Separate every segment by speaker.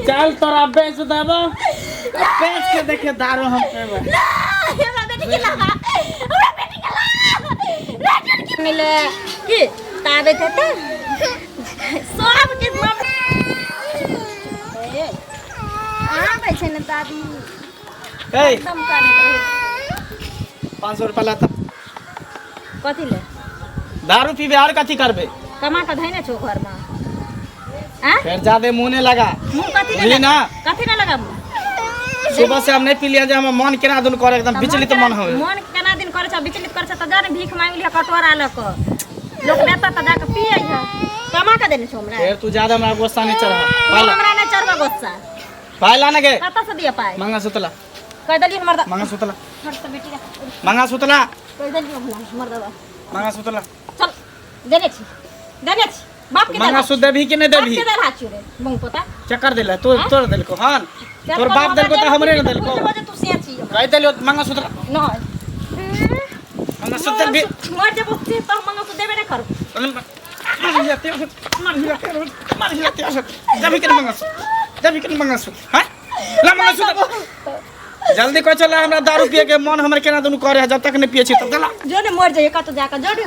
Speaker 1: चल तोरा बेच देबो, बेच के देखे दारू हम पीबै।
Speaker 2: हमरा बेटी के ला, हमरा बेटी के ला रे टुनकी मिले की ताबे थे त सब के मम ए आबै छै ने दादी।
Speaker 1: ए,
Speaker 2: एकदम कानैत रहै।
Speaker 1: 500 रुपया लाता।
Speaker 2: कथी ले?
Speaker 1: दारू पीबे और कथी करबे?
Speaker 2: कमा कऽ धैने छौ घरमे आ?
Speaker 1: फिर ज्यादा मुंह नहीं लगा।
Speaker 2: मुँह कथी
Speaker 1: बुझली
Speaker 2: ले
Speaker 1: ना?
Speaker 2: कथी ने लगा मुँह?
Speaker 1: सुबह से हम नहीं पी लिया जे हमर मन केना दुन करे, एकदम विचलित मन हो।
Speaker 2: मन केना दिन करे छ, विचलित करे छ त जा ने भीख मांगि लिह कटोरा लऽ कऽ, लोक देता त जाके पियै है। कमा कऽ देने छौ हमरा।
Speaker 1: फिर तू ज्यादा हमरा गुस्सा नहीं चढ़ा।
Speaker 2: तू
Speaker 1: पाला
Speaker 2: हमरा नहि चढ़बऽ गुस्सा।
Speaker 1: पाई लाने के
Speaker 2: कतऽ से दिअ पाइ?
Speaker 1: मंगा सुतला।
Speaker 2: कहि देलियै हमर
Speaker 1: मंगा सुतला।
Speaker 2: हट तऽ बेटी के।
Speaker 1: मंगा सुतला।
Speaker 2: कहि देलियै हमरा मर्दबा।
Speaker 1: मंगा सुतला।
Speaker 2: चल देने छी, देने छी बाप के।
Speaker 1: मंगा सुत देबही कि नहीं
Speaker 2: बाप
Speaker 1: देबही?
Speaker 2: के देलहा छियो रे बंग पोता।
Speaker 1: चक्कर देला तो तोर देलको हां, तोर बाप देलको त हमरे ने देलको।
Speaker 2: बुझबो जे तू से छी।
Speaker 1: कहि देलियो मंगा सुतला।
Speaker 2: नहीं।
Speaker 1: मंगा सुतल भी
Speaker 2: मर जेबो से त मंगा सुत देबे नहीं करू।
Speaker 1: देबही कि नहीं मंगा सुत? देबही कि नहीं मंगा सुत? हां, ला मंगा सुत जल्दी। कह चला हमरा दारू पिए के मन हमर केना दुनू करे है, जब तक नहीं पिए छी तब तक ला।
Speaker 2: जो ने मर जाइए कतौ जाके, जो ने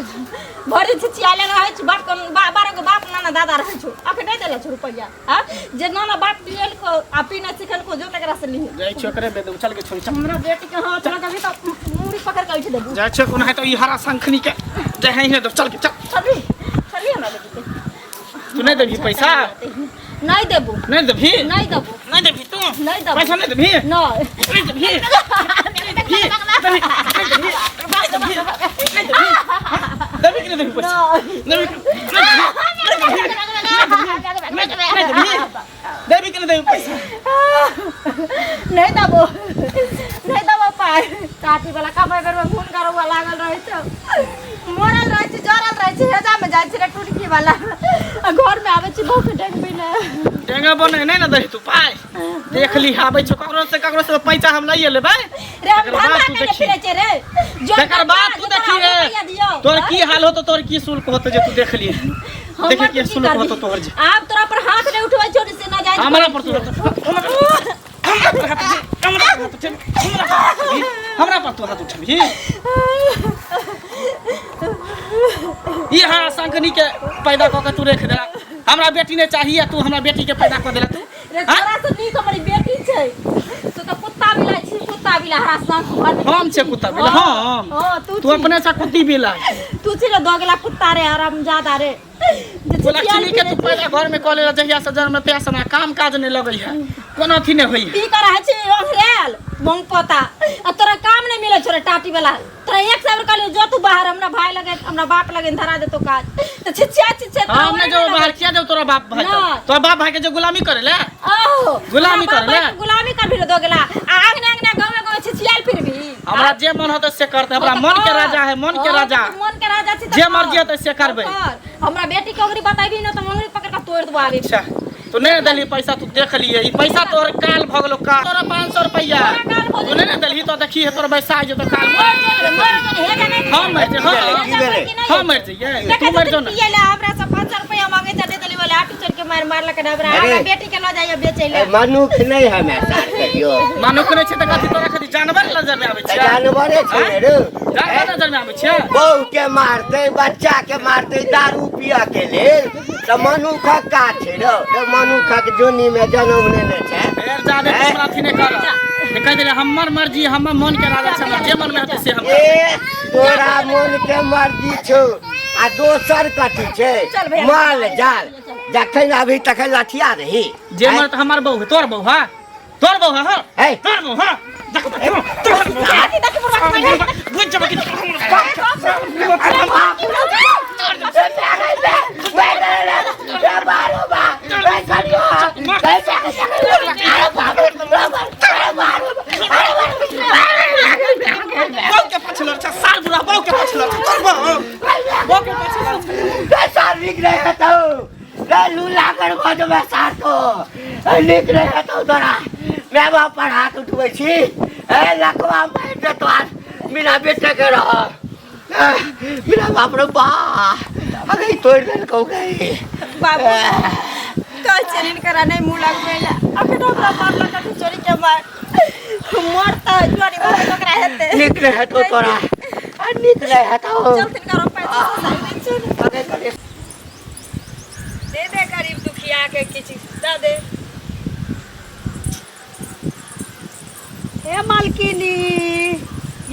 Speaker 2: भरि दिन छिचियाले रहै छी। बाप कन बारह गो बाप नाना दादा रहै छौ, अखन नहि देले छौ रुपैआ आ जे नाना बाप पियलको आ पीना सिखलको, जो तकरा से लिही।
Speaker 1: जाइ छियो करे बे, उछल के छोड़ी चल।
Speaker 2: हमरा बेटी के हाथ लगबी तऽ मुड़ी पकड़ के उठि देबू।
Speaker 1: जाइ छियो कोना है तो ई हरा शंखनी के जे है ही चल के चल।
Speaker 2: चलही, चलही हमरा बेटी के।
Speaker 1: तू नहीं देबही पैसा?
Speaker 2: नहीं देबू।
Speaker 1: नहीं देबही?
Speaker 2: नहीं देबू।
Speaker 1: नहीं देबही तू?
Speaker 2: नहीं देबू।
Speaker 1: पैसा नहीं देबही?
Speaker 2: नहीं।
Speaker 1: नहीं देबही? नहीं देबही? देबही? नहीं देबही? नहीं देबही? देबही कि नहीं देबही पैसा?
Speaker 2: नहीं।
Speaker 1: देबही? नहीं देबही? देबही कि नहीं देबही पैसा?
Speaker 2: नहीं देबो, नहीं देबो पाइ। काटी वाला कमाइ बेरमे खून करौआ लागल रहै छै, मरल रहै छै, जरल रहै छै, हेजामे जाइ छै रे टुटकी वाला, आ घरमे आबै छै बहुके डेंगबी ने।
Speaker 1: डेंगा बने नहीं ना दही तू पाइ देख ली। आबै छौ ककरो से, ककरो से पैसा हम लइए लेबै।
Speaker 2: रे हम
Speaker 1: तकर बाद
Speaker 2: धंधा
Speaker 1: तू
Speaker 2: केने
Speaker 1: देखी।
Speaker 2: फिरै छै रे जो
Speaker 1: तकर बाद तू
Speaker 2: जो तोरा
Speaker 1: देखी रे।
Speaker 2: रुपैआ दियौ,
Speaker 1: तोर
Speaker 2: हाँ?
Speaker 1: की हाल होतो, तोर की शुल्क होतो जे तू देख ली।
Speaker 2: हमर
Speaker 1: देखी
Speaker 2: तू
Speaker 1: की
Speaker 2: की
Speaker 1: शुल्क
Speaker 2: करबी?
Speaker 1: होतो तोहर जे।
Speaker 2: आब तोरा पर हाथ नहीं उठबै छौ से ना जाय।
Speaker 1: हमरा पर तू हमरा पर हाथ उठेबी, हमरा पर हाथ उठेबी, हमरा पर तू हाथ उठेबी, हमरा पर हाथ उठेबी। ई हरा शंखनी के पैदा कऽ के तू रख देला। हमरा बेटी नहीं चाहिए, तू हमरा बेटी के पैदा कऽ देला तू।
Speaker 2: रे
Speaker 1: हाँ?
Speaker 2: तोरा से नीक हमर बेटी छै। तू तऽ कुत्ता बिला छी, कुत्ता बिला हरा संग घर में।
Speaker 1: हम छै कुत्ता बिला? हम?
Speaker 2: हाँ, तू
Speaker 1: तू
Speaker 2: छी।
Speaker 1: अपने से कुत्ती बिला।
Speaker 2: तू छी रे दोगला कुत्ता रे, हरामजादा रे जे
Speaker 1: वो लक्ष्मी के
Speaker 2: छिछियाल
Speaker 1: तू
Speaker 2: फिरै
Speaker 1: पैदा घर में कऽ लेला, जहिया से जन्म तहिया से हमरा काम काज नहीं लगै है, कोनो अथी नहीं होई है।
Speaker 2: की करै छी ओंघरेल बंग पोता, आ तोरा काम नहीं मिलै छौ रे टाटी वाला। तोरा एक साल कहलियो जो तू बाहर, हमरा भाई लगे हमरा बाप लगे धरा देतो काज, तऽ छिछिया छिछिया तोरा
Speaker 1: हम नहीं
Speaker 2: ओरे
Speaker 1: जो
Speaker 2: नहीं
Speaker 1: बाहर
Speaker 2: लगै।
Speaker 1: किया जाऊ तोरा बाप भाई
Speaker 2: ना।
Speaker 1: तोरा बाप भाई के जो गुलामी करे ले।
Speaker 2: आहो
Speaker 1: गुलामी
Speaker 2: तोरा बाप
Speaker 1: करे ले।
Speaker 2: भाई के गुलामी कर भी दो गेला आ आंगने आंगने गाँव गाँव छिछियाल फिर भी।
Speaker 1: हमरा जे मन होते से करते, हमरा
Speaker 2: हाँ,
Speaker 1: मन के
Speaker 2: कर।
Speaker 1: राजा है, मन के
Speaker 2: हाँ,
Speaker 1: राजा।
Speaker 2: तू मन के राजा छी तऽ
Speaker 1: जे
Speaker 2: कर।
Speaker 1: मर्जी होतै से करबै।
Speaker 2: कर। हमरा बेटी के ओकरी बताबी न तऽ अंगुरी पकड़ के तोड़ देबो आबे।
Speaker 1: अच्छा तू नहीं देली पैसा, तू देख लिए ई पैसा तोहर काल भ गेलो काल, तोरा 500 रुपया
Speaker 2: तोरा काल भऽ
Speaker 1: तू नहीं ने देली तो देखी है तोर बैसा जेतो काल।
Speaker 2: मर जो रे, मर जो रे, हे जा नहीं।
Speaker 1: हम मर जे, हाँ।
Speaker 3: की भेलै?
Speaker 1: हम मर जइयै, तू मर जो ना।
Speaker 2: पियै ले हमरा से 500 रुपया मांगे छै, दे देली वाला आटू चढ़ के मार मारलक हमरा।
Speaker 3: अरे।
Speaker 2: हमरा बेटी के लऽ जाइए बेचै ले।
Speaker 3: ए, मनुख नहि हमे सार कहियो।
Speaker 1: मनुख नहि छै तऽ कथी तोरा खातिर जानवर नजर में आबै छै?
Speaker 3: जानवरे छै ने रे।
Speaker 1: जानवर नजर में आबै छै?
Speaker 3: बहू के मारतै, बच्चा के मारतै दारू पियऽ के लेल, तऽ मनुखक का छै रो? रे मनुखक जोनी में जनम लेने छै।
Speaker 1: फेर जादे
Speaker 3: हैं?
Speaker 1: हमरा अथी नहि कर जे कहि देले हमर मर्जी, हमर मन के राजा छै, हमरा जे मन में हेतै से हम।
Speaker 3: ए तोरा मन के मर्जी छौ आ दोसर कथी छै?
Speaker 2: चल भैया।
Speaker 3: माल जाल जखन अभी तखन लठिया रही।
Speaker 1: जे मन तऽ हमर बहू है, तोर बहू है, तोर बहू है, हाँ।
Speaker 3: है।
Speaker 1: तोर बहू है, देखो देखो तोर बहू है।
Speaker 2: अथी देखी बुढ़वा के मारे।
Speaker 1: बुझ जब कि बहू के पाछे लड़ छै साल बुढ़ा, बहू के पाछे लड़ छै तोर बहू, बहू के पाछे लड़ छै।
Speaker 3: नीक नहि हेतौ रे, लूला कर भऽ जेबै सार तो। नीक नहि हेतौ तोरा, माय बाप पर हाथ उठबै छी। ए लकवा मारि देतो आज, बिना बेटे के रह बिना बाप रे बा अगे तोड़ि देलकौ गई।
Speaker 2: बाबू कहै छियनि हिनकरा नहि मुँह लगबै लए अखन ओकरा मारलक अखन चोरी के मार मरतै चोरी भऽ गेल ओकरा हेतै
Speaker 3: नीक नहि हेतौ तोरा आ नीक नहि हेतौ
Speaker 2: चलथिन करो पैसा ससाइ दै छियनि
Speaker 3: अगे करे
Speaker 4: दे दे गरीब दुखिया के किछु दऽ दे हे मालकिनी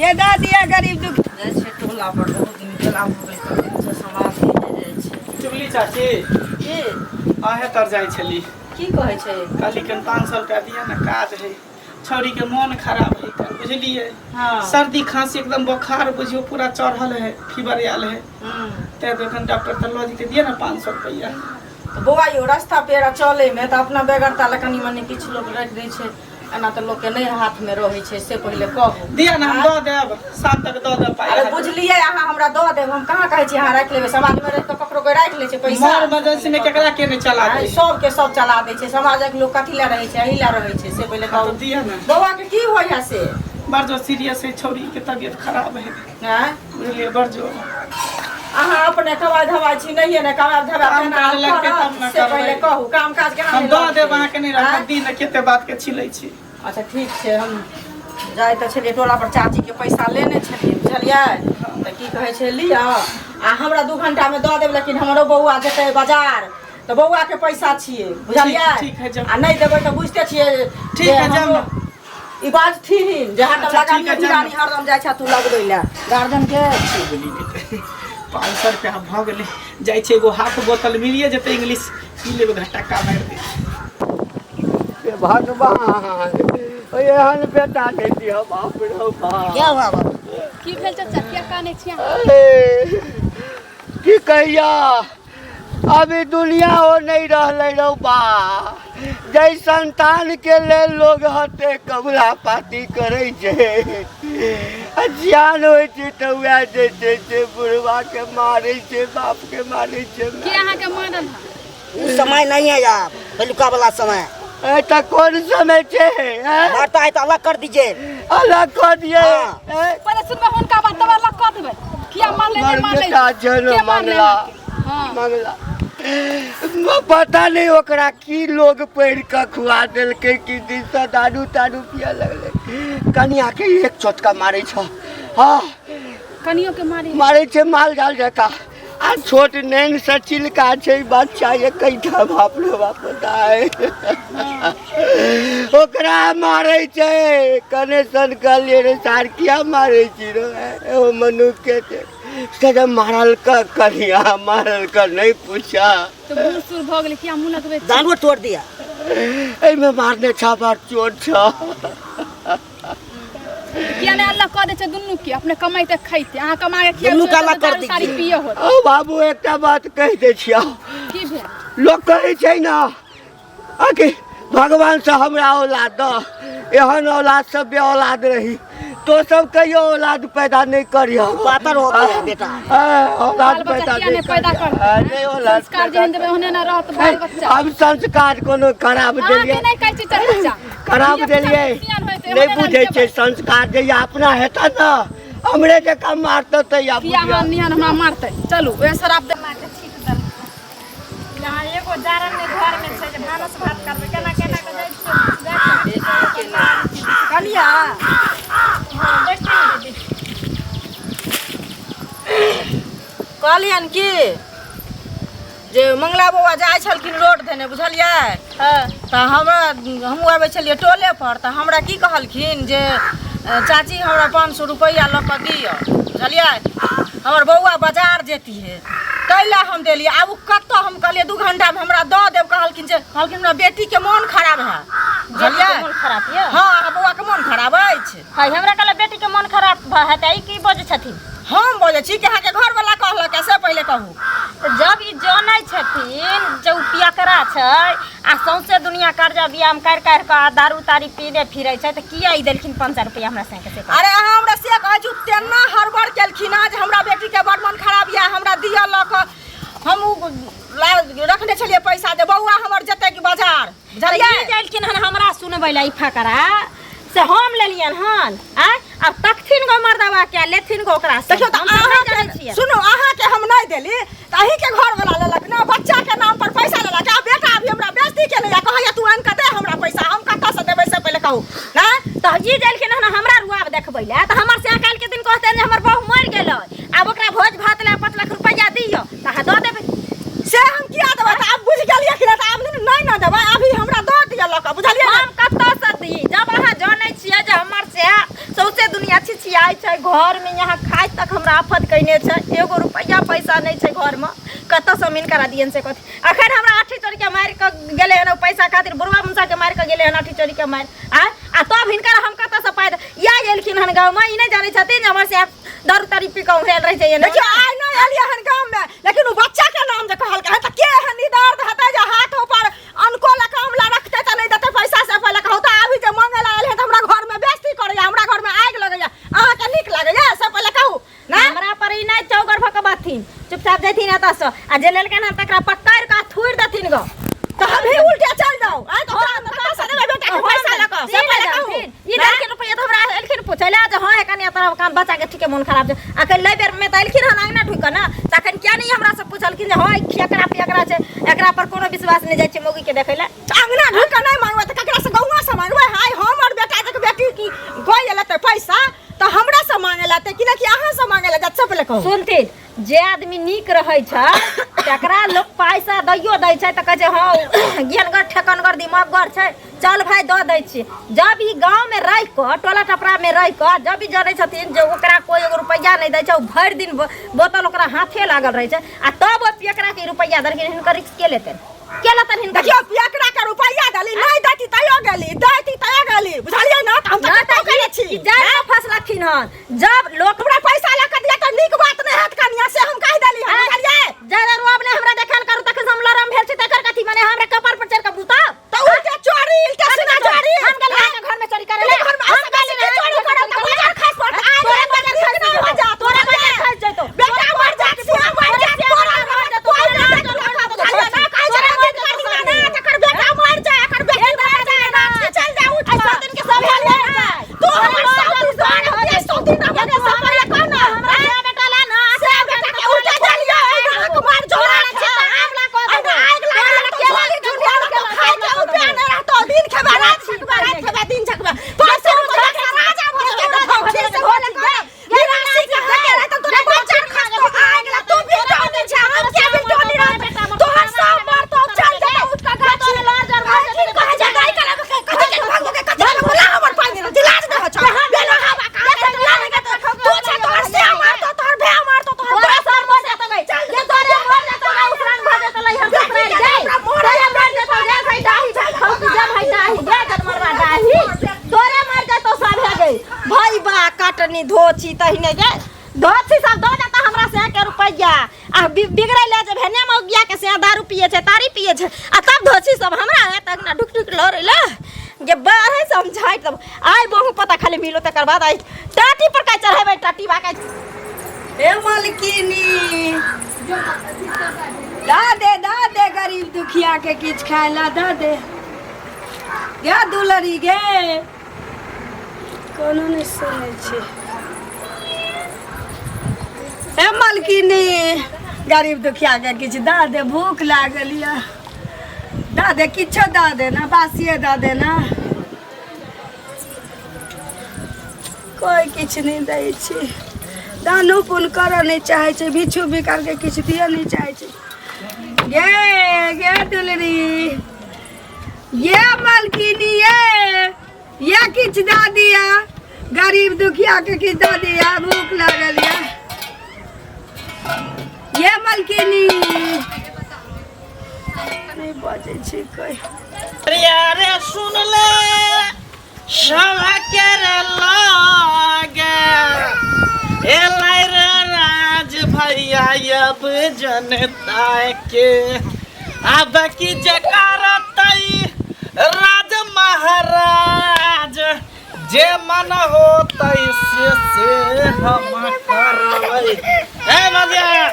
Speaker 4: ये दऽ दिया गरीब दुख
Speaker 5: जाइ छै टोला पर बहुत दिन गेला भऽ गेल कतेक से समाज जाइ छै
Speaker 1: चुगली चाची
Speaker 5: की
Speaker 1: अहें तर जाइ छली
Speaker 5: की कहै छै
Speaker 1: कहली कन 500 रुपया दिया ने काज है छौड़ी के मन खराब है कन बुझलिए
Speaker 5: हँ
Speaker 1: सर्दी खांसी एकदम बुखार बुझियो पूरा चढ़ल है फीवर आयल है
Speaker 5: हम्म।
Speaker 1: तै एखन डॉक्टर तऽ लऽ जेतै दिअ ने 500 रुपया
Speaker 5: तऽ बौआ यौ रास्ता पेड़ा चलैमे तऽ अपना बेगरता लए कनि मनि किछु लोक राखि दै छै एना तऽ लोकके नहि हाथमे रहै छै से पहिले कहू
Speaker 1: दिअ ने हम दऽ देब शाम तक दऽ देब पाइ
Speaker 5: अरे बुझलियै अहाँ हमरा दऽ देब हम कहाँ कहै छी अहाँ राखि लेबै समाजमे रहि कऽ ककरो कोइ राखि लै छै पैसा
Speaker 1: मर इमरजेंसी में केकरा के नहि चला
Speaker 5: आँय,
Speaker 1: दे
Speaker 5: सबके सब चला दै छै समाजक लोक कथी लए रहै छै एहि लए रहै छै से पहिले
Speaker 1: हाँ,
Speaker 5: कहू
Speaker 1: तऽ दिअ ने
Speaker 5: बौआके की होइ है से
Speaker 1: बड़ जो सीरियस है छौड़ी के तबियत खराब है
Speaker 5: आँय?
Speaker 1: बुझलिए बड़ जो
Speaker 5: अहाँ अपने कमाइ धमाइ छी नहिये ने कमाइ धमाइ
Speaker 1: काम
Speaker 5: केना
Speaker 1: काज लगतै
Speaker 5: करब,
Speaker 1: तब ने
Speaker 5: से
Speaker 1: करबै।
Speaker 5: पहिले कहू काम काज केना
Speaker 1: हम
Speaker 5: नहि
Speaker 1: दऽ
Speaker 5: लगतै?
Speaker 1: देब अहाँके नहि
Speaker 5: आँय?
Speaker 1: राखब दिन कते बात के छिलै छी
Speaker 5: अच्छा ठीक छै हम जाइ तऽ छलियै टोला पर चाचीके पैसा लेने छलियै बुझलियै तऽ की कहै छै लिअ आ हमरा 2 घंटामे दऽ देब लेकिन हमरो बौआ जेतै बाजार तऽ बौआके पैसा छियै बुझलियै
Speaker 1: ठीक है, जाउ।
Speaker 5: आ नहि देबै तऽ बुझिते छियै
Speaker 1: ठीक
Speaker 5: जे
Speaker 1: है, जाउ
Speaker 5: हमरो-
Speaker 1: ने।
Speaker 5: ई बाजथिन जे हरदम
Speaker 1: अच्छा,
Speaker 5: लगा
Speaker 1: ठीक है,
Speaker 5: लिअ
Speaker 1: जाउ ने।
Speaker 5: रानी हरदम जाइ छह तू लगबै लए गार्जियन के
Speaker 1: 500 रुपया भऽ गेलै जाइ छै एगो हाफ बोतल मिलिए जेतै इंग्लिश पी लेबै घटक्का मारि दे
Speaker 3: हे भगवान एहन बेटा नहि दिह बाप रौ बाप
Speaker 6: क्या हुआ बाबू
Speaker 7: की भेल चाचा किया कानै छियै
Speaker 3: अरे, की कहिया अभी दुनिया ओ नहीं रहलै रौ बा जै संतान के लेल लोग हते कबुला पाती करै छै आ जियान होइ छै तऽ वएह जे छै से बुढ़वा के मारै छै बाप के मारै छै
Speaker 7: के अहाँके मारल हँ
Speaker 6: उ समय नहीं है यार पहिलुका वाला समय
Speaker 3: ए तऽ कोन समय छै हैं?
Speaker 6: मारता है तो अलग कर दीजिए
Speaker 3: अलग कऽ दियै
Speaker 6: हाँ।
Speaker 3: हैं?
Speaker 7: पहिले सुनबै हुनका बात तब अलग कऽ देबै किया मारले
Speaker 3: हमर
Speaker 7: नहि मारले
Speaker 3: बेटा छै ने
Speaker 7: के मारले
Speaker 3: मंगला
Speaker 7: अहाँके? हँ
Speaker 3: मंगला पता नहीं ओकरा की लोग पढ़ि कऽ खुआ देलकै कि दिनसँ दारू तारू पियऽ लगलै कनिया के एक चोटका मारै छ हँ
Speaker 7: कनियो के मारी
Speaker 3: मारै छै माल जाल जकाँ आ छोट नैन से चिलका छै बच्चा एकैटा बाप रे बाप दाय ओकरा मारै छै कनेक्शन कहलियै रे सार किया मारै छी रे ओ मनुख के छै से जब मारल क कनिया मारल क नहि पूछा
Speaker 7: तऽ बूढ़ सूढ़ भऽ गेलै किया मुँह लगबै छी?
Speaker 6: दानो तोड़ दिया
Speaker 3: एहिमे मारने छा बार चोट छ
Speaker 7: किया नहि अल्लाह कऽ दै छै दुनू के अपने कमैते खैते अहाँ कमा के खियाबै
Speaker 6: दुनू के अलग कर
Speaker 7: दारू सारी
Speaker 6: दीजिए।
Speaker 7: पिए होत
Speaker 3: ओ बाबू एकटा बात कहि दै छियौ
Speaker 7: की भेल
Speaker 3: लोक कहै छै ने आकि भगवानसँ हमरा औलाद दऽ एहन औलाद सब बे औलाद रही तो सब कहियो औलाद पैदा नहीं करियो
Speaker 6: पातर हो गया बेटा।
Speaker 3: औलाद
Speaker 7: बाल बच्चा
Speaker 3: पैदा
Speaker 7: किया नहीं पैदा
Speaker 3: करियौ।
Speaker 7: करतै
Speaker 3: आ, नहीं औलाद
Speaker 7: संस्कार जेहन देबै ओहने ने रहत बाल बच्चा
Speaker 3: हम संस्कार कोनो खराब
Speaker 7: अहाँके
Speaker 3: देलियै
Speaker 7: नहि कहै छी चाचा
Speaker 3: खराब
Speaker 7: धिया पुता
Speaker 3: देलियै
Speaker 7: सियान होइत
Speaker 3: नहि
Speaker 7: ओहने ने
Speaker 3: बुझै छै
Speaker 7: देबै।
Speaker 3: संस्कार जहिया अपना हेतै ने हमरे जकाँ मारतौ तहिया
Speaker 7: किया
Speaker 3: बुझियौ
Speaker 7: अहाँ निहन हमरा मारतै चलू ओहे शराब दे
Speaker 2: माके छीट देलकै यहाँ एगो जारन नहि घरमे छै जे भानस भात करबै केना केना कऽ जाइ छियै
Speaker 5: कनिया
Speaker 2: बैठिए दीदी
Speaker 5: कहलियनि कि जे मंगला बौआ जाइ छलखिन रोड देने बुझलियै तऽ हमरा हमहूँ आबै छलियै टोले पर तऽ हमरा की कहलखिन जे चाची हमरा 500 रुपैआ लऽ कऽ दिअ बुझलियै हमर बौआ बाजार जेतिहे ताहि लए हम देलियै आब ओ कतऽ हम कहलियै 2 घंटामे हमरा दऽ देब कहलखिन जे कहलखिन हमरा बेटीके मोन खराब है बुझलियै
Speaker 2: बेटीके मोन खराब यऽ
Speaker 5: हँ अहाँ बौआके मोन खराब अछि
Speaker 2: है हमरा कहल बेटीके मोन खराब भऽ हेतै ई की बजै छथिन
Speaker 5: हम बजै छी कि अहाँके घरवला कहलक से पहिले कहू
Speaker 2: तऽ जब ई जनै छथिन जे उ पियकरा छै आ सौंसे दुनिया कर्जा बियाम काटि काटि कऽ आ दारू तारी पीने फिरै छै तऽ किया ई देलखिन 500 रुपैआ हमरा संगे से कहू?
Speaker 5: अरे अहाँ हमरा से कहै छी तेना हड़बड़ केलखिन हँ जे हमरा बेटीके बड़ मन खराब यऽ हमरा दिअ लऽ कऽ हम उ रखने छलियै पैसा जे बौआ हमर जेतै कि बाजार
Speaker 2: तऽ
Speaker 5: बुझलियै
Speaker 2: ई देलखिन हन हमरा सुनबै लए ई फकरा से हम लेलियन हन आय आब तकथिन गो मर्दवा के लेथिन गो ओकरा से।
Speaker 5: देखियौ तऽ
Speaker 2: हम सब नहि जानै
Speaker 5: अहाँके
Speaker 2: छियै।
Speaker 5: सुनू, अहाँके हम नहि देली तऽ अहीँके घरवला लेलक ने, बच्चा के नाम पर पैसा लेलक। आ बेटा अभी हमरा बेइज्जती केने या कहैया तू आनि कऽ दे हमरा पैसा, हम कतऽसँ देबै से पहिले कहू ने।
Speaker 2: तऽ ई देलखिन हन हमरा रुआब देखबै लए, तऽ हमर से काल्हि के दिन कहतै जे हमर बहू मरि गेलै, आब ओकरा भोज भात लए 5 लाख रुपैआ दियौ तऽ अहाँ दऽ देबै।
Speaker 5: से हम किया देबै? तऽ आब बुझि गेलियै कि नहि? तऽ आब नहि ने देबै, अभी हमरा दऽ दिअ लऽ कऽ, बुझलियै ने?
Speaker 2: हम कतऽसँ दी जब अहाँ जानै छियै जे हमर से सौंसे दुनिया छिछियाइ छै, घरमे यहाँ खाइ तक हमरा आफत कयने छै, एगो रुपैआ पैसा नहि छै घरमे, कतऽसँ हम हिनकरा दियनि से कथी? अखन हमरा आठी चोरीके मारि कऽ गेलै हन, ओ पैसा खातिर बुढ़वा मुनसाके मारि कऽ गेलै हन आठी चोरीके मारि आँय, आ तब हिनकर हम कतऽसँ पाइ दे? इएह एलखिन हन गाँवमे, ई नहि जानै छथिन जे हमर से दारू तारू पी कऽ उहड़ल रहै छै एने।
Speaker 5: देखियौ आइ नहि एलियै हन गाममे, लेकिन ओ बच्चा के नाम जे कहलकै हन तऽ के एहन निदर्द हेतै जे हाथ ऊपर अनको लए काम लए रखतै तऽ नहि देतै पैसा? से पहिले कहू तऽ। अभी जे मांगे लए एलै हन तऽ हमरा घरमे बेइज्जती करैया, हमरा घरमे आगि लगैया, अहाँके नीक लागैया से पहिले कहू ने।
Speaker 2: हमरा पर ई नहि चौगर भऽ कऽ बाथिन, चुपचाप जैथिन एतऽसँ, आ जे लेलकनि हन तकरा पकड़ि कऽ थुरि देथिन गऽ।
Speaker 5: तऽ हम ही उल्टे चलि जाउ आँय तऽ ओकरा हम कतऽसँ देबै बेटाके पैसा लऽ कऽ से पहिले कहू।
Speaker 2: ई देलखिन रुपैआ तऽ हमरा एलखिन पूछै लए जे हँ हे कनिया, तोरा काम बच्चाके ठीके मोन खराब छै। अखन लै बेरमे तऽ एलखिन हन अङ्गना ढुकि कऽ ने, तऽ अखन किया नहि हमरा से पुछलखिन जे हँ ई खेकरा पियकरा छै, एकरा पर कोनो विश्वास नहि जाइ छै मौगीके देखै लए।
Speaker 5: तऽ अङ्गना ढुकि कऽ नहि मांगबै तऽ ककरासँ गौआँसँ मांगबै? हाय हमर बेटा जे बेटी की गइ लेतै पैसा तऽ हमरासँ मांगे लेतै कि नहि कि अहाँसँ मांगे लए जायत से पहिले कहू।
Speaker 2: सुनथिन, जे आदमी नीक रहै छै तकरा लोक पैसा दैयो दै छै तऽ कहै छै हँ ज्ञानगर ठेकनगर दिमागगर छै, चल भाय दऽ दै छी। जब ई गाँवमे रहि कऽ टोला टपरामे रहि कऽ जब ई जनै छथिन जे ओकरा कोइ एगो रुपैआ नहि दै छै, ओ भरि दिन बोतल ओकरा हाथे लागल रहै छै, आ तब ओ एकरा के रुपैआ देलखिन, हिनकर रिक्स के लेतनि? के लेतनि हिनकर?
Speaker 5: देखियौ पियकरा के रुपैआ देली, नहि दैती तैयो गेली, दैती तैयो गेली, बुझलियै ने? तऽ हम तऽ
Speaker 2: नहि
Speaker 5: कतौ
Speaker 2: तऽ
Speaker 5: केने छी
Speaker 2: ई जाहि कऽ फसलखिन हन जब लोक
Speaker 5: हमरा पैसा लऽ कऽ दिअ तऽ नीक बात नहि हैत कनिया, से हम कहि देली हन, बुझलियै?
Speaker 2: ज्यादा रोब नहि हमरा देखायल करू, तखन से हम लरम भेल छी तकर कथी माने हमरा कपार पर चढ़ि कऽ बुताउ?
Speaker 5: तऽ उल्टे चोरी इल्टे सीना चोरी।
Speaker 2: हम गेलियै अहाँके घरमे चोरी करै लए?
Speaker 5: घर में
Speaker 2: हम गेलियै
Speaker 5: चोरी
Speaker 2: अहाँके
Speaker 5: करब तऽ
Speaker 2: घरमे
Speaker 5: बाजार खसि पड़त। आइ
Speaker 2: तोरा
Speaker 5: रे
Speaker 2: बाजार
Speaker 5: नीक
Speaker 2: खसि
Speaker 5: नहि हो
Speaker 2: जेतौ।
Speaker 5: जात,
Speaker 2: तोरा
Speaker 5: बुझलियै?
Speaker 2: बाजार खसि जेतौ।
Speaker 5: बेटा मर जात, सिया मर जात, तोरा मर जात, कोइ नहि देख लेलक, बुझलियै ने? कहै छै
Speaker 2: तोरा
Speaker 5: ने
Speaker 2: मर
Speaker 5: दिन
Speaker 2: जेतौ
Speaker 5: कनिया
Speaker 2: सब
Speaker 5: ने,
Speaker 2: दिन।
Speaker 5: तकर बेटा मर जाय, एकर बेटी मर जाय, नाच के चलि जाय उठि
Speaker 2: आइ
Speaker 5: कऽ।
Speaker 2: सब दिन के सब भेल
Speaker 5: बुझलियै ने? तू हमर सासु सर होतियै, सौतीन रहबै ने, से पहिले कह ने।
Speaker 2: हमरा से बेटा ला ना,
Speaker 5: से बेटा के उल्टे चलियो, एहि गाँवक मार जोड़ा छै। एहिना आगि लागल रहतौ, झोली झुंडिया रहतौ, खाय के उपाय नहि रहतौ, दिन खेबै राति झकबै, राति खेबै दिन झकबै। 500 रुपैआ के राजा भऽ जेतै तऽ धोखी से बोले कह। निराशी के हाथे रहतौ, तोरा बच्चा खसतौ, आगि लगतौ, बिटोनी छै, हम के बिटोनी रहतौ? तोहर सब मरतौ, चल जेतौ उठि कऽ गाछी। कहै कहै छै, दाइ कला के कथी के भागो के कथी के बोला हमर पानि देलौ, दिलाज दे छौ। बेलो हवा का दिलाज दे तू छै, तोहर से मारतौ, तोहर भे मारतौ, तोहर
Speaker 2: तोरा
Speaker 5: बाप
Speaker 2: सब मर जेतौ गई।
Speaker 5: चल
Speaker 2: ये तोरे मर जेतौ गई, उसरान भऽ जेतौ लइहर ससुराल गई। तोरे मर जेतौ गे भाई डाही, खौकी गे भाई डाही, गे गनमरवा डाही। तोरे मर जेतौ सब हे गई। भाई बा कटनी धोछी तहिने गे। धोछी सब दऽ देता हमरा से के रुपैआ। आ बिगड़ै ले जे भेने मौगिया के से दारू पिए छै, तारी पिए छै। आ तब धोछी सब हमरा है तक ना ढुक ढुक लड़ै ले। गे बाहर से हम झाँटि देब। आइ बहु पता खाली मिलो तकर बाद आइ टाटी पर का चढ़ेबै टाटी बा का।
Speaker 4: हे मालकिनी दा दे, दा दे गरीब दुखिया के किछ खाय ला दा दे गे दुलरी गे। कोनो नहि सुनै छै। हे मालकिनी गरीब दुखिया के किछु दा दे, भूख लागल यऽ, दा दे किछो दा दे ना, बासिए दा दे ना। कोइ किछु नहि दै छै, दानो पुण्य करऽ नहि चाहै छै, भिक्षु भिखारके किछु दिअ नहि चाहै छै। गे गे दुलरी ये मालकिनी ये ये किछु दऽ दिअ गरीब दुखियाके, किछु दऽ दिअ, भूख लागल यऽ। ये मालकिनी नहि बजै छै कोइ।
Speaker 1: अरे अरे सुन ले सभा के रे लागे एलै रे राज भैया अब जनता के, अब की जे करतै राज महाराज, जे मन होतै से से हम करबै। ए मजिया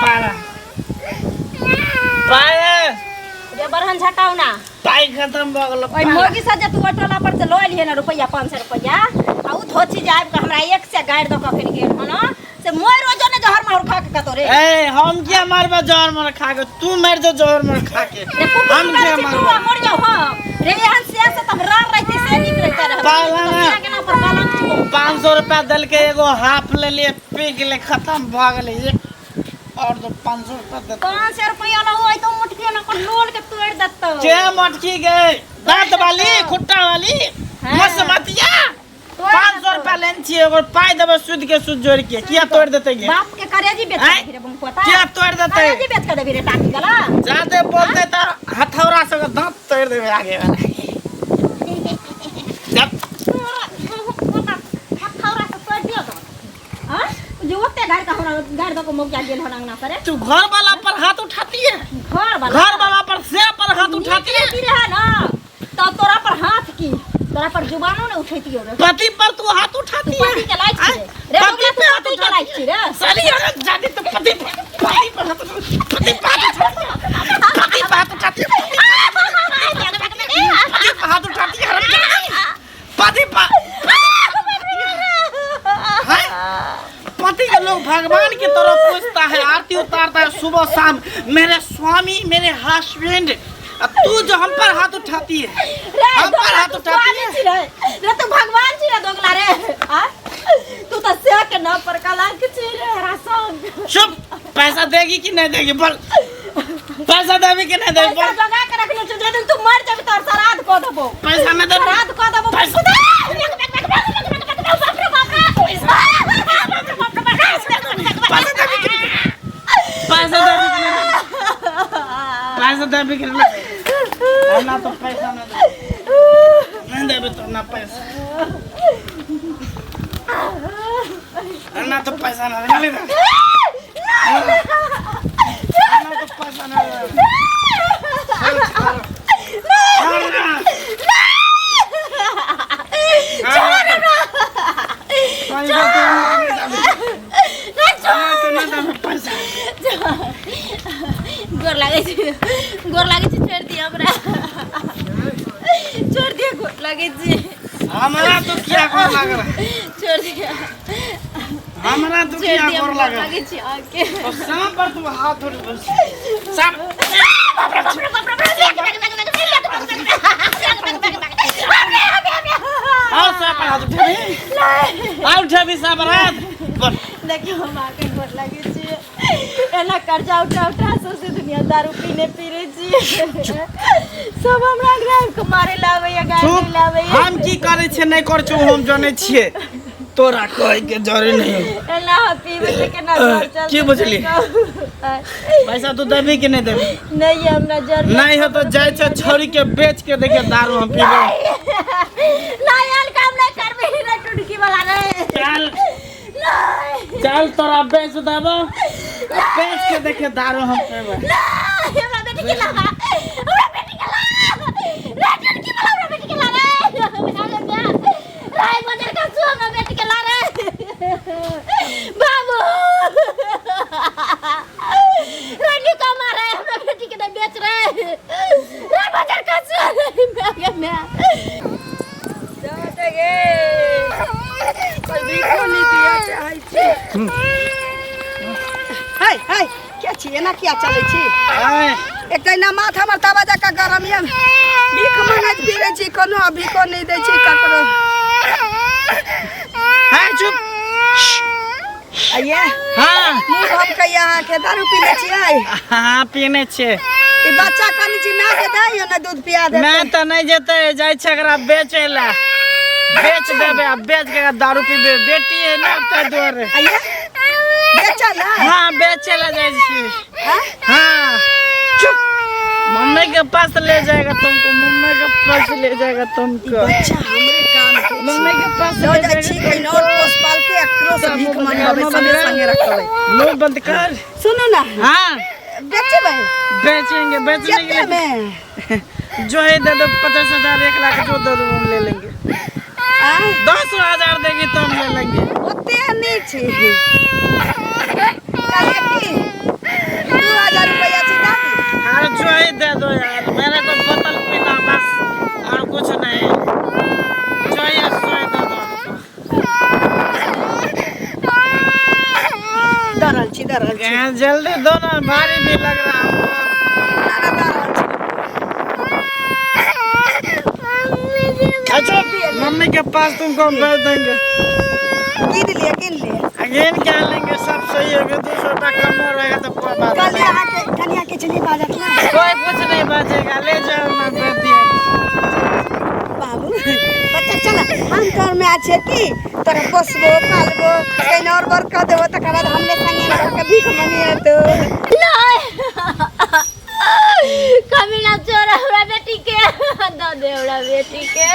Speaker 1: पारा पाए
Speaker 2: रे बरहन झटाउना।
Speaker 1: पाइ खत्म भऽ गेलो।
Speaker 2: ओहि मोगी से जे तू टोला पर से लऽ एलिहे ने रुपैआ 500 रुपैआ, आ उ धोची जे आबि कऽ हमरा एक से गाड़ि दऽ कऽ अखन गेल हन से मोर रोजो ने जहर माहुर खा के कतौ रे।
Speaker 1: ए हम किया मारबा जहर मार खा के? तू मार दे जहर मार खा के।
Speaker 2: रे कुकुर
Speaker 1: हम किया
Speaker 2: मारै छी, तू
Speaker 1: मारबा?
Speaker 2: आ मर जाओ हम रे। एहन से से तब रार रहती से नीक रहता रहे।
Speaker 1: पागल है।
Speaker 2: के नाम पर कलंक छौ।
Speaker 1: 500 रुपया देलके, एगो हाफ ले लिए, पी गेलै, खत्म भऽ गेलै। एक और दो 500 रुपया दे।
Speaker 2: 500 रुपया ला होय तो मुटकी ना को लोल के तोड़ देतौ।
Speaker 1: के मटकी गए दांत वाली खुट्टा वाली
Speaker 2: हाँ।
Speaker 1: मसमतिया।
Speaker 2: तोड़
Speaker 1: 500
Speaker 2: देतौ।
Speaker 1: रुपया लेने छियै, ओकर पाइ देबै सूद के सूद जोड़ के। किया तोड़ देतै गे?
Speaker 2: बाप के करेजी बेच के
Speaker 1: आँय?
Speaker 2: देबी रे बंकुआ।
Speaker 1: किया तोड़ देतै?
Speaker 2: करेजी बेच के देबी रे टाकी गला।
Speaker 1: जादे बोलतै तऽ हथौड़ा से ओकर दांत तोड़ देबै आगे वाला। जब
Speaker 2: हथौड़ा से तोड़ दियो तो हाँ जो ओते गाड़ के हमरा गाड़ दऽ के मौका गेल हन अंगना पर।
Speaker 1: तू घर वाला पर हाथ उठाती है?
Speaker 2: घर वाला
Speaker 1: घर वाला पर से पर हाथ उठाती है?
Speaker 2: नीक रहे ना तो तोरा पर हाथ की तोरा पर जुबानो ने उठैतियो रे।
Speaker 1: पति पर तू हाथ उठाती है?
Speaker 2: पति के लाइक छी रे। रे
Speaker 1: पति
Speaker 2: बगला,
Speaker 1: पे
Speaker 2: तू
Speaker 1: हाथ
Speaker 2: पति के
Speaker 1: उठाती
Speaker 2: लाइक छी रे।
Speaker 1: साली अगर जाती तो पति पर, पति पर हाथ पति पर हाथ उठाती है। पति पर हाथ उठाती है। पति पर हाथ उठाती है हरामजादी। पति पर हैं? पति के लोग भगवान की तरह पूजता है, आरती उतारता है सुबह शाम, मेरे स्वामी मेरे हस्बैंड, तू जो हम पर हाथ उठाती है,
Speaker 2: रे
Speaker 1: हम पर
Speaker 2: दोगला,
Speaker 1: हाथ
Speaker 2: तू
Speaker 1: उठाती
Speaker 2: स्वामी
Speaker 1: है।
Speaker 2: छी रे। रे तू भगवान छी रे दोगला रे। आ तू तो से के नाम पर कलंक छी रे रासंग।
Speaker 1: चुप। पैसा देगी कि नहीं देगी बोल? पैसा देगी कि नहीं देगी
Speaker 2: पैसा
Speaker 1: बोल?
Speaker 2: जगा के रखने छी, जे दिन तू मर जेबी तोहर श्राद्ध कऽ देबो।
Speaker 1: पैसा नहीं देबी।
Speaker 2: श्राद्ध कऽ देबो।
Speaker 1: पैसा- पैसा देबी कि नहीं? पैसा देबी कि नहीं? पैसा देबी कि नहीं? हमरा तो पैसा नहीं देबी। नहीं देबी तो ना पैसा, ना तो पैसा ना दे। ना तो पैसा ना दे। पैसा
Speaker 2: गोर लागै छी, गोर लागै छी, छोड़ि दिअ हमरा, छोड़ि दिअ, गोर लागै छी।
Speaker 1: हमरा तो किया गोर लाग रहा है?
Speaker 2: छोड़ि दिअ।
Speaker 1: हमरा तो
Speaker 2: छोड़ि
Speaker 1: किया
Speaker 2: दिअ,
Speaker 1: गोर
Speaker 2: गोर
Speaker 1: लाग रहा है?
Speaker 2: लागै छी अहाँके।
Speaker 1: तो सांप पर तू हाथ उठ सांप। और सांप पर हाथ उठेबी? और उठेबी सांप पर हाथ? बोल।
Speaker 2: देखियौ हम अहाँके गोर लागै छी। एना कर्जा उठा उठा सौंसे दुनिया दारू पीने पीने छी। सब हमरा आबि कऽ मारे लए आबैया, गारि
Speaker 1: चुप।
Speaker 2: दै लए आबैया।
Speaker 1: हम की करै छियै नहि करै छियै हम जनै छियै, तोरा कहै के जरूरी नहीं।
Speaker 2: एना हम पीबै तऽ केना घर चलतै?
Speaker 1: की बुझली? पैसा तू देबी कि नहीं देबी?
Speaker 2: नहि, हमरा जर
Speaker 1: नहीं हो तो जाइ छै छोरी के बेच के देखे दारू हम पीबै।
Speaker 2: नहि, एहन काम नहि करबै रे टुटकी वाला रे।
Speaker 1: चल।
Speaker 2: नहि।
Speaker 1: चल तोरा बेच देबो, बेच के देखे दारू हम पीबै।
Speaker 2: नहि, हमरा बेटी के ला, हमरा बेटी के ला रे टुटकी वाला, हमरा बेटी के ला रे। राय बजर का सु, हमरा बेटी के ला रे। बाबू रानी का मारे, हमरा बेटी के नहीं बेच रे। रे बजर का सु रे मैं
Speaker 4: कोई भीखो नहि दिअ चाहै छी। है है, के छी? एना किया चलै छी?
Speaker 1: आय।
Speaker 4: एक ना माथ हमर तवा जकाँ गरम यऽ। भीख मंगैत फिरै छी, कोनो भीखो नहि दै छी ककरो।
Speaker 1: है चुप।
Speaker 4: आइये।
Speaker 1: हाँ।
Speaker 4: मुँह भभकैया अहाँके, दारू पीने छियै?
Speaker 1: हाँ, पीने छियै।
Speaker 4: ई बच्चा कनि छी, माय के दैयो ने दूध पिया देतै।
Speaker 1: मैं तऽ नहि जेतै, जाइ छै एकरा बेचै लए। बेच देबै आ बेच के दारू पीबै। बेटी है ना ताहि दुआरे।
Speaker 4: आइये बेचल है?
Speaker 1: हाँ, बेचे ला जाइ छी।
Speaker 4: हाँ?
Speaker 1: हाँ, चुप। मम्मी के पास ले जाएगा तुमको, मम्मी के पास ले जाएगा तुमको।
Speaker 4: बच्चा हमरे काम के छी।
Speaker 1: मम्मी के पास
Speaker 4: लऽ
Speaker 1: ले
Speaker 4: जाइ छी
Speaker 1: जाएगा।
Speaker 4: कहीं और पोस पाल के एकरो से भीख मंगबै, संगे संगे रखबै।
Speaker 1: मुंह बंद कर।
Speaker 4: सुनू ना।
Speaker 1: हाँ।
Speaker 4: बेचबै?
Speaker 1: बेचेंगे, बेचने के
Speaker 4: कते
Speaker 1: लिए
Speaker 4: में?
Speaker 1: जो है दे दो, 50,000 1 लाख जो दे दो हम ले लेंगे।
Speaker 4: आँय?
Speaker 1: 10,000 देंगे तो हम ले लेंगे।
Speaker 4: ओते नहि छै। कहलियै की 2000 रुपैआ छै, दऽ दी।
Speaker 1: अरे जो है सोई दे दो यार, मेरे को बोतल पीना बस और कुछ नहीं चाहिए, सोई दे दो हमको।
Speaker 4: दऽ रहल छी, दऽ रहल छी।
Speaker 1: यार, जल्दी दो ना, भारी भी लग रहा है हमको।
Speaker 4: ना, ना, दऽ रहल छी।
Speaker 1: अच्छा मम्मी के पास तुमको हम भेज देंगे।
Speaker 4: कीन लिअ, कीन लिअ।
Speaker 1: अगेन क्या लेंगे, सब सही होगा, 200 रुपया कम हो रहेगा तो कोई बात
Speaker 4: कहलियै
Speaker 1: नहीं।
Speaker 4: अहाँके कनिया किछु नहि बाजत ने?
Speaker 1: कोई कुछ नहीं बचेगा, ले जाओ ना, भेज दिया।
Speaker 4: बाबू बच्चा चल, हम तोहर माय छियै की तोरा पोसबो पालबो, कहीं और बर कऽ देबो तकर बाद हमरे संगे के भीख मंगिएतो।
Speaker 2: कमीना चोर, हमरा बेटी के दऽ दे, हमरा बेटी के।